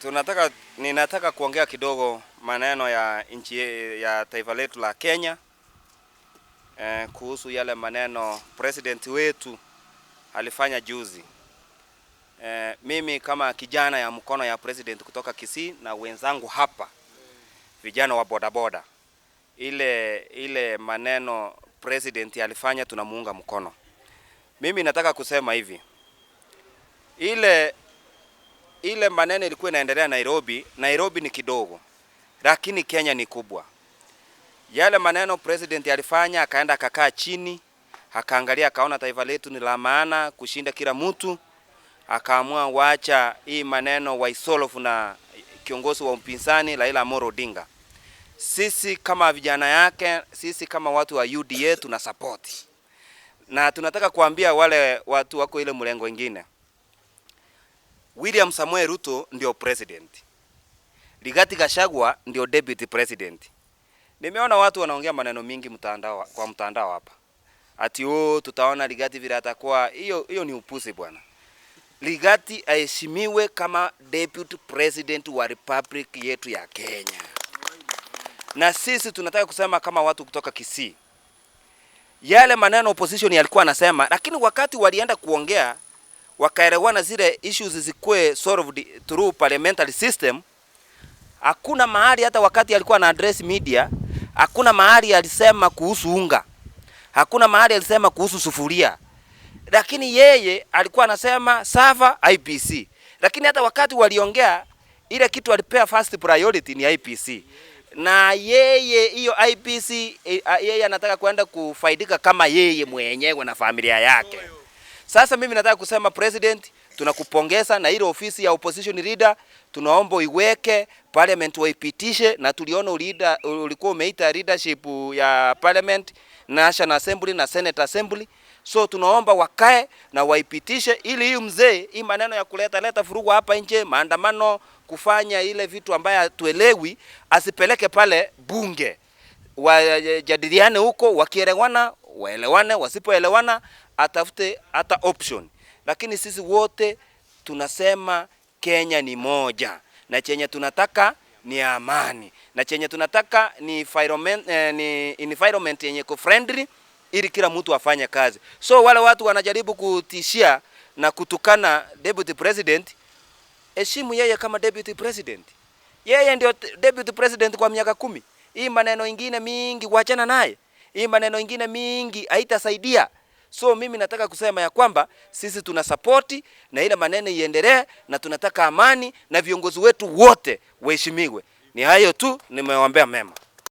Tunataka ninataka kuongea kidogo maneno ya nchi ya taifa letu la Kenya, kuhusu yale maneno president wetu alifanya juzi. Mimi kama kijana ya mkono ya president kutoka Kisii na wenzangu hapa vijana wa bodaboda, ile maneno president alifanya tunamuunga mkono. Mimi nataka kusema hivi, ile maneno ilikuwa inaendelea Nairobi, Nairobi ni kidogo, lakini Kenya ni kubwa. Yale maneno president alifanya, akaenda akakaa chini, akaangalia, akaona taifa letu ni la maana kushinda kila mtu, akaamua wacha hii maneno waisolve na kiongozi wa upinzani Raila Amolo Odinga. Sisi kama vijana yake, sisi kama watu wa UDA tuna support, na tunataka kuambia wale watu wako ile mlengo ingine, William Samuel Ruto ndio president, Rigathi Gachagua ndio deputy president. Nimeona watu wanaongea maneno mingi mtandao, kwa mtandao hapa ati oh, tutaona Rigathi vile atakuwa. Hiyo hiyo ni upuzi bwana. Rigathi aheshimiwe kama deputy president wa republic yetu ya Kenya, na sisi tunataka kusema kama watu kutoka Kisii, yale maneno opposition yalikuwa anasema, lakini wakati walienda kuongea wakaelewana zile issues zikuwe solved through parliamentary system. Hakuna mahali hata wakati alikuwa na address media, hakuna mahali alisema kuhusu unga, hakuna mahali alisema kuhusu sufuria, lakini yeye alikuwa anasema server IEBC. Lakini hata wakati waliongea ile kitu alipea first priority ni IEBC, na yeye hiyo IEBC, yeye anataka kwenda kufaidika kama yeye mwenyewe na familia yake. Sasa mimi nataka kusema president, tunakupongeza na ile ofisi ya opposition leader tunaomba iweke parliament waipitishe, na tuliona leader, ulikuwa umeita leadership ya parliament, National Assembly na Senate Assembly, so tunaomba wakae na waipitishe ili hii mzee, hii maneno ya kuleta leta vurugu hapa nje, maandamano, kufanya ile vitu ambayo hatuelewi, asipeleke pale bunge, wajadiliane huko, wakielewana waelewane, wasipoelewana atafute hata option. Lakini sisi wote tunasema Kenya ni moja, na chenye tunataka ni amani, na chenye tunataka ni environment, ni environment yenye iko friendly ili kila mtu afanye kazi. So wale watu wanajaribu kutishia na kutukana deputy president, heshimu yeye kama deputy president. Yeye ndio deputy president kwa miaka 10. Hii maneno ingine mingi wachana naye. Hii maneno ingine mingi haitasaidia. So mimi nataka kusema ya kwamba sisi tuna support na ile maneno iendelee, na tunataka amani na viongozi wetu wote waheshimiwe. Ni hayo tu, nimewaambia mema.